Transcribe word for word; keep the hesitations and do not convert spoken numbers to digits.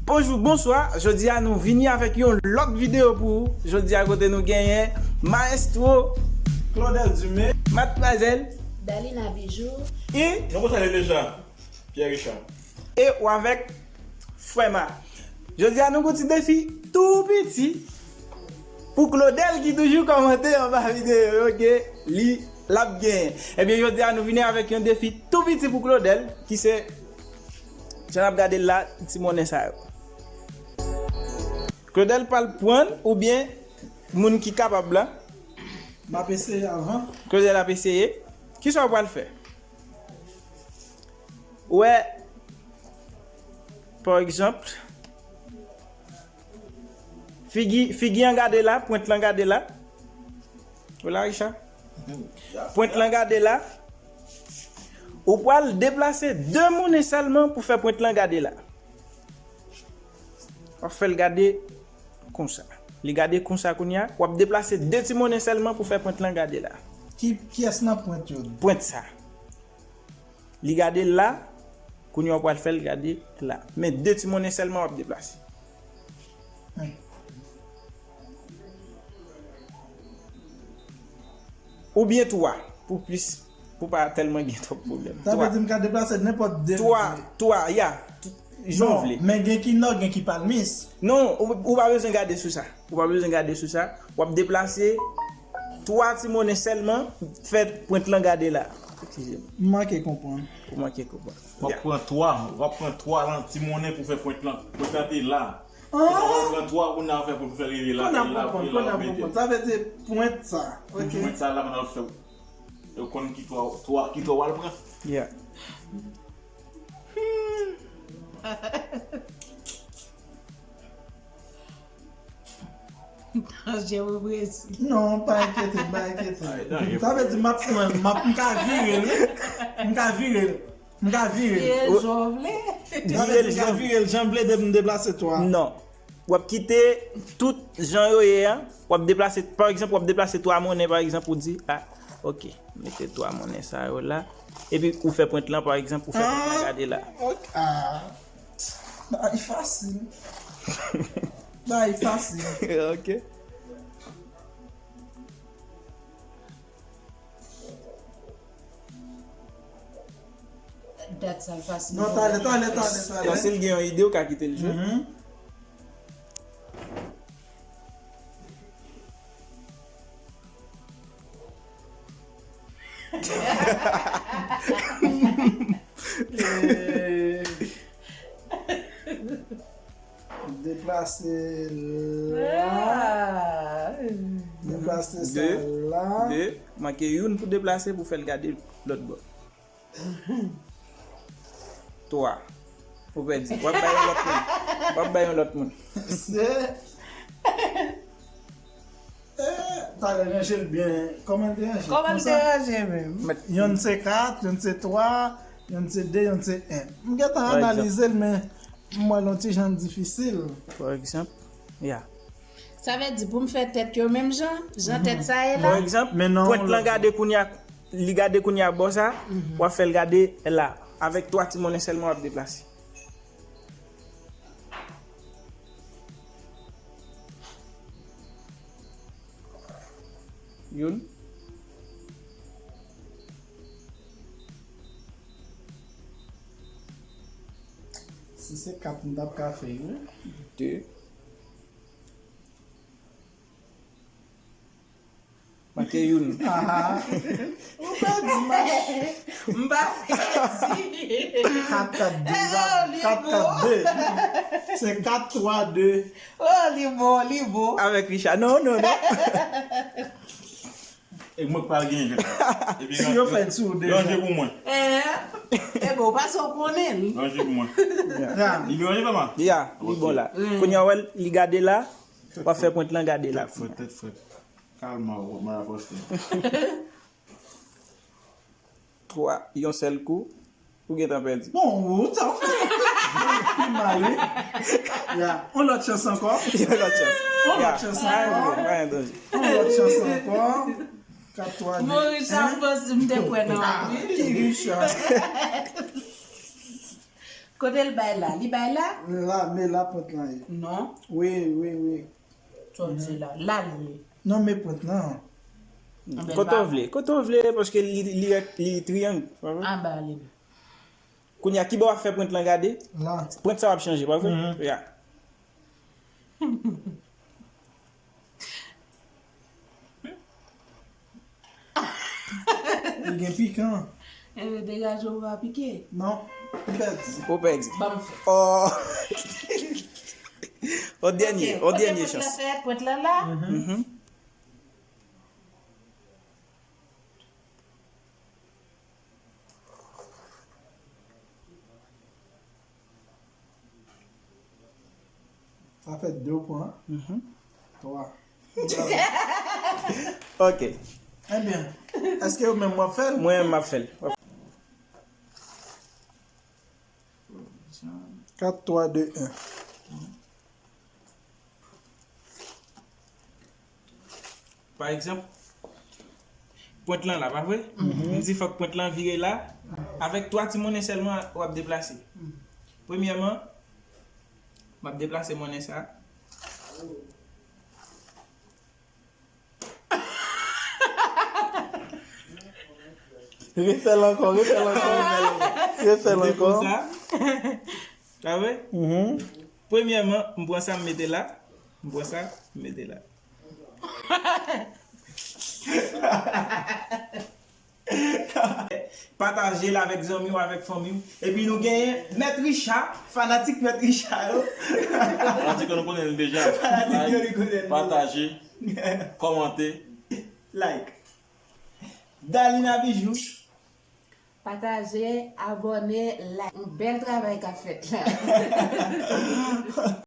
Bonjou, bonswa. Jodi a nou vini avèk yon lòt videyo pou ou. Jodi a kote nou genyen Maestro Claudel Dumé, Madmwazèl Dalina Bijou e nou konn salye deja Pierre Richard. E ou avèk Frè Ma. Jodi a nou gon ti defi tou piti pou Claudel ki toujou kòmante anba videyo yo ke li l ap genyen. Ebyen, jodi a nou vini avèk yon defi tou piti pou Claudel ki se jan n ap gade l la, ti monnen sa yo. Claudel pral pran l oubyen moun ki kapab la? M ap eseye avan. Claudel ap eseye. Kisa w pral fè? Ou wè, pa egzanp, figi, figi an gade la, pwent lan gade la. Ou la, Richard? Pwent lan gade la. Ou pral deplase de monnen sèlman pou fè pwent lan gade la. W ap fè l gade konsa. Li gade konsa kounye a. W ap deplase de ti monnen sèlman pou fè pwent lan gade la. Ki, kiyès nan pwent yo? Pwent sa. Li gade la, kounye a w pral fè l gade la. Men de ti monnen sèlman w ap deplase. Hmm. Oubyen twa, pou plis, pou pa tèlman gen twòp pwoblèm. Sa vle di m ka deplase nenpòt de. Twa, twa, ya. Jan w vle. Men gen ki nò, gen ki palmis. Non, ou, ou pa bezwen gade sou sa. Ou pa bezwen gade sou sa. W ap deplase twa ti monnen sèlman, fè pwent lan gade la. Eskize m. M manke konprann. Ou manke konprann. W ap pran twa, w ap pran twa lan ti monnen pou fè pwent lan. Pwent lan te la. Ah! Ou pral pran twa, kounye a w fè pou fè rive la, kounye a m konprann, kounye a m konprann. Sa vle di pwent sa. Ok. Pwent sa la, kounye a w fè. Ou konn ki twa, twa, ki twa w al pran. Yeah. Danje, wi, Brezil. Non, pa enkyete, pa enkyete. Ay, danje. Sa vle di m ap pran, m ap, m ka vire l, wi. M ka vire l. M ka vire l. Vire l jan w vle. Sa vle di m ka vire l jan m vle depi m deplase twa. Non. W ap kite tout jan yo ye a. W ap deplase, pa egzanp, w ap deplase twa monnen, pa egzanp, ou di, ah, ok, mete twa monnen sa yo la. Epi ou fè pwent lan, pa egzanp, ou fè pwent lan gade la. Ah, ok. Ah. Bagay fasil. Bagay fasil. Ok. Dat sa l fasil. Non, talè, talè, talè, talè. Bon, si l gen yon ide, ou ka kite l jwe. Mhm. Eh. Deplase la. Ah. Deplase sa la. De, de. Manke youn pou deplase pou fè l gade lòt bò. Twa. Ou pèdi. W ap bay yon lòt moun. W ap bay yon lòt moun. Se Eh, talè ranje l byen. Kòman l te ranje? Kòman l te ranje menm? Yonn se kat, yonn se twa, yonn se de, yonn se en. M gentan analize l, men m wè l yon ti jan difisil. Pa egzanp, ya. Sa vle di pou m fè tèt yo menm jan, jan tèt sa ye la. Pa egzanp, pwent lan gade kounye a, li gade kounye a bò sa, w ap fè l gade la. Avèk twa ti monnen sèlman w ap deplase. Youn. Si se kat, m t ap ka fè l, wi. De. Manke youn. Ah. Ou pèdi, mach. M pa pèdi. Kat kat de, kat kat de. Se kat twa de. Oh, li bon, li bon. Avèk Richard. Non, non, non. E mwen k pa genyen. Epi si yo fè l sou ou deja. Ranje pou mwen. Eh, e bon, pase w konnen l. Ranje pou mwen. Ya. Li ranje, papa? Ya, li bon la. Kounye a w wè l, li gade la. W ap fè pwent lan gade la. Tèt frèt, tèt frèt. Kalma w, Mara Faustin. Twa, yon sèl kou, ou gentan pèdi. Bon, ou sa w fè. Pi mal, wi. Ya, yon lòt chans ankò. Yon lòt chans. Yon lòt chans ankò. Yon lòt chans ankò. Kat twa de. Maurice Alphonse, m te kwè nan ou, wi. Ki Richard? Kote l bay la? Li bay la? La, men la pwent lan ye. Non. Wi, wi, wi. Sa w di la? La l ye. Non, men pwent lan. Anben, kote w vle? Kote w vle, paske li, li, li triyang. Anba li. Kounye a, ki bò w ap fè pwent lan gade? La. Pwent sa w ap chanje, pa vre? Mhm. Ya. Li gen pikan. Enben, degaje w pa pike. Non, ou pèdi. Ou pèdi. Ban m fè. Oh. On dènye, on dènye chans. Ok, kote pwent lan fè? Pwent lan la? Mhm. Mhm. Sa fè de pwen. Mhm. Twa. Ok. Ebyen, èske ou menm w ap fè l? Mwen menm m ap fè l. Kat, twa, de, en. Pa egzanp, pwent lan la, pa vre? Mhm. M di fòk pwent lan vire la. Avèk twa ti monnen sèlman w ap deplase. Mhm. Premyèman, m ap deplase monnen sa. Refè l ankò, refè l ankò. Refè l ankò. Konsa. Sa vre? Mhm. Premyèman, m pran sa, m mete la. M pran sa, m mete la. Pataje l avèk zanmi w, avèk fanmi w. Epi nou genyen Mèt Richard, fanatik Mèt Richard yo. Fanatik yo, nou konnen l deja. Fanatik yo, nou konnen l deja. Pataje, kòmante. Like. Dalina Bijou. Pataje, abòne, like. Yon bèl travay k ap fèt la.